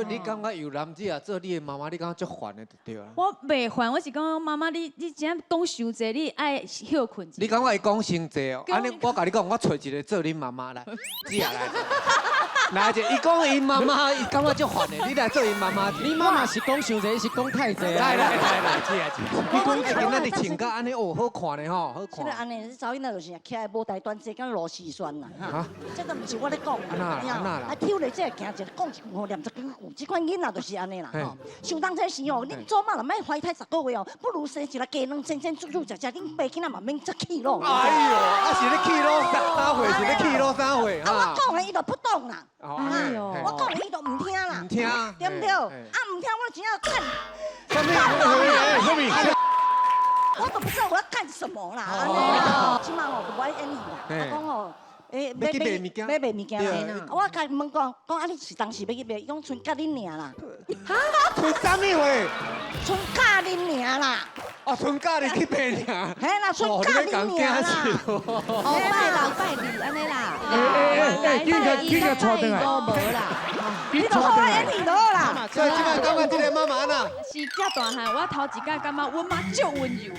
所以你感覺有男子啊做你的媽媽，你感覺足煩的就對啊。我袂煩，我是講媽媽，你真正講傷濟，你愛歇睏。你感覺伊講傷濟哦？按呢我共你講，我揣一個做恁媽媽來，姊啊來，來一個，伊講伊媽媽，伊感覺足煩的，你來做伊媽媽。你媽媽是講傷濟，是講太濟來來來來，姊啊姊。你講今仔日穿甲按呢哦，好看呢吼，好看。這個按呢，查某囡仔就是徛在舞台端坐，敢螺絲旋啦哈。這個毋是我咧講啦，啊，抽咧這個行一個講一句吼，念十幾句，這款囡仔就是按呢啦吼。想當這時哦，恁祖媽若欲懷胎十個月哦，不如生一個雞卵煎煎煮煮食食，恁爸囡仔嘛免遮氣咯。哎呦，啊是咧氣咯啥貨？是咧氣咯啥貨？啊，我講的伊就不懂啦。哎呦，我講的伊就毋聽啦。毋聽。對毋對？啊，毋聽我真正幹。啥物？啥物？我都不知道我要幹什麼啦。這馬吼就無愛演戲啦。啊講吼。欸，欲賣物件，欲賣物件啦！我共伊問講，講啊，你是當時欲去賣？伊講賰佮恁爾啦。哈？賰啥物貨？賰佮恁爾啦。哦，賰佮你去賣爾。嘿啦，賰佮恁爾啦。哦，拜六拜二按呢啦。欸欸欸，緊共緊共帶轉來。無啦。你都好愛演戲就好啦。所以這擺感覺這个媽媽按怎？是遮大漢，我頭一擺感覺阮媽足溫柔。